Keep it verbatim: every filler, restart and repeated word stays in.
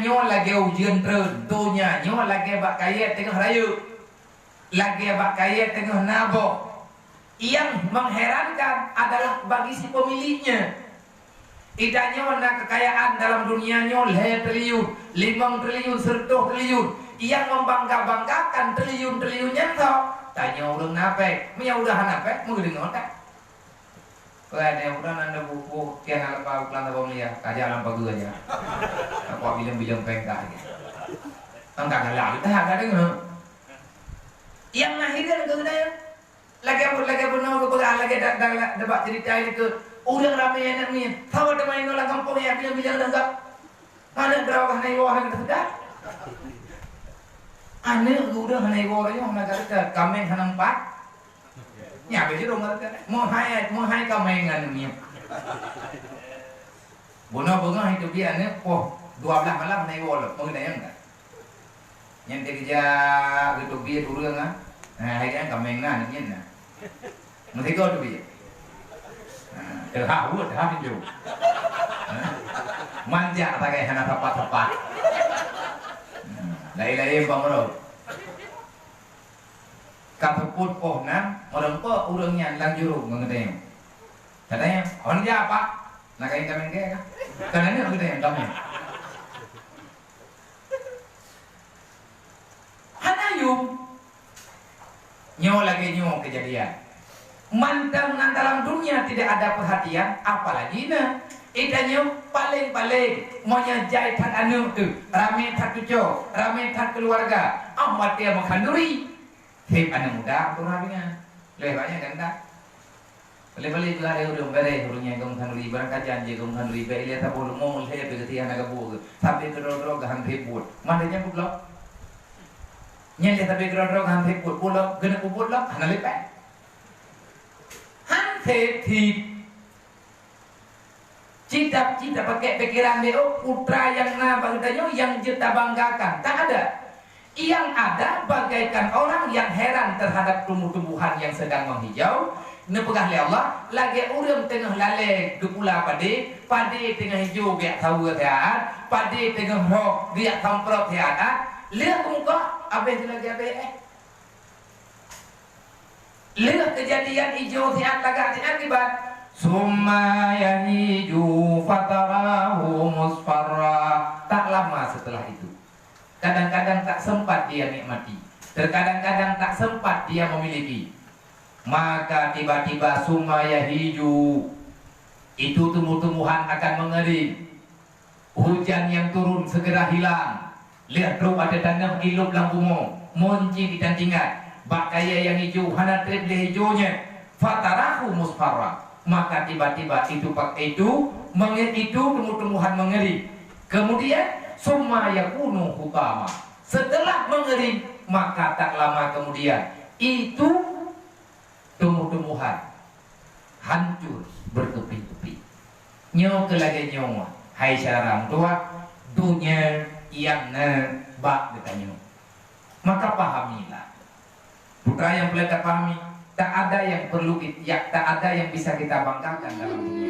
Nyoe lagée ujeuen treun, donya nyoe lagée bak kayée teungoh rayeuk, lagée bak kayée teungoh na boh. Yang mengherankan adalah bagi si pemiliknya. Ita nyoe na kekayaan dalam dunia nyoe lhée triliun, limong triliun, seratus triliun. Yang membangga-banggakan triliun-triliun nyan soe? Tanyoe ureuëng na péng, meunyoe udah hana péng, meunyoe deungoe that. Peue ada yang udah nanda buku kian hana paham pelan saboh mulia, kaja lam pagu aja. Aku bilang-bilang péng ka aja. Angka galak kita ada dengar. Yang akhirnya ke guna ya. Lagée buet, lagée bunoe geupeugah, lagée da-, da-, da-, bak cerita ini ke ureuëng ramé aneuk miet. Saboh teuma inoe lam gampông ya bilang-bilang dah gak. Aneuk droe hana iwoe hana teuda. Aneuk geuh ureuëng hana iwoe nyoe hana teuda. Kaméng hana empat. Nya beujurong kata. Mohai, mohai kaméng aneuk miet. Bunoe beungoh itu dia aneuk poh dua belas malam hana iwoe lom. Mengenai yang dah. Nyan teukeujak geuteubiet ureuëng, ah. Nah, hai kan kaméng na, nyan na. Meusigoe teubiet. Nah, teuhah weuet, teuhah pinjô. Nah, manjak sagai hana sapat-sapat. Nah, laén-laén bang rot. Ka seupôt poh nam, meureumpok ureuëng nyan lam jurông ngon geutanyoe. Katanya, "Ôn ja, Pak." Nah, kain kaméng ke, kan? Katanya, "Ôn geutanyoe, kaméng." Hana yum. Nyoe lagée nyoe keujadian. Mantong nan dalam dunia tidak ada perhatian, apalagi na. Ita nyoe paléng-paléng, meunyoe jai that aneuk teuh, ramé that cucoe, ramé that keuluwarga, ah, watée meukhanduri, seb aneuk muda, atoran ringan. Lheueh banyak kan tak? Balek-balek geuh ada ureuëng beureh, ureuëng nyang geuh meuhan riba, ka janji geuh meuhan riba, ilée saboh leumo lhée pih geuti hana geubu geuh. Sabe keudroe-droe geuh han theb buet. Mandé nyan peubloe. Nyan lé sabe keudroe-droe geuh han theb buet. Peubloe, geuneuk peubuet lom, hana lé péng. Han theb thib. Cita-cita pakai pikiran dia, oh, putra yang na bak geutanyoe yang jeuet tabanggakan. Tak ada. Yang ada bagaikan orang yang heran terhadap tumbuh-tumbuhan yang sedang menghijau. Neupeugah lé Allah, lagée ureuëng teungoh lalée geupula padé, padé teungoh ijo biak saweue siat, padé teungoh roh biak samprot siat, lheueh bungkôk, abéh lagée abéh éh. Lheueh keujadian ijo siat lagak siat kiban, "Summa yahiju fatarahu musfarra." Tak lama setelah itu, kadang-kadang tak sempat dia nikmati, terkadang-kadang tak sempat dia memiliki. Maka tiba-tiba, summa yahiju, itu tumbuh-tumbuhan akan mengering. Hujan yang turun segera hilang. Lheueh trok ateueh tanoh ilop lam bumoe, mon cit itan tingat, bak kayée nyang ijo hana treb lé ijo nyan, fatarahu musfarra, maka tiba-tiba itu pak-, itu menge-, itu tumbuh-tumbuhan mengering. Kemudian, summa yakunu hutama. Setelah mengering, maka tak lama kemudian, itu tumbuh-tumbuhan hancur bertupi-tupi. Nyoe keuh lagée nyoe, hai syedara meutuwah, donya nyang na bak geutanyoe. Maka pahamilah. Putra nyang peureulée tapahami, tak ada yang perlu kit-, ya, tak ada yang bisa kita banggakan dalam dunia.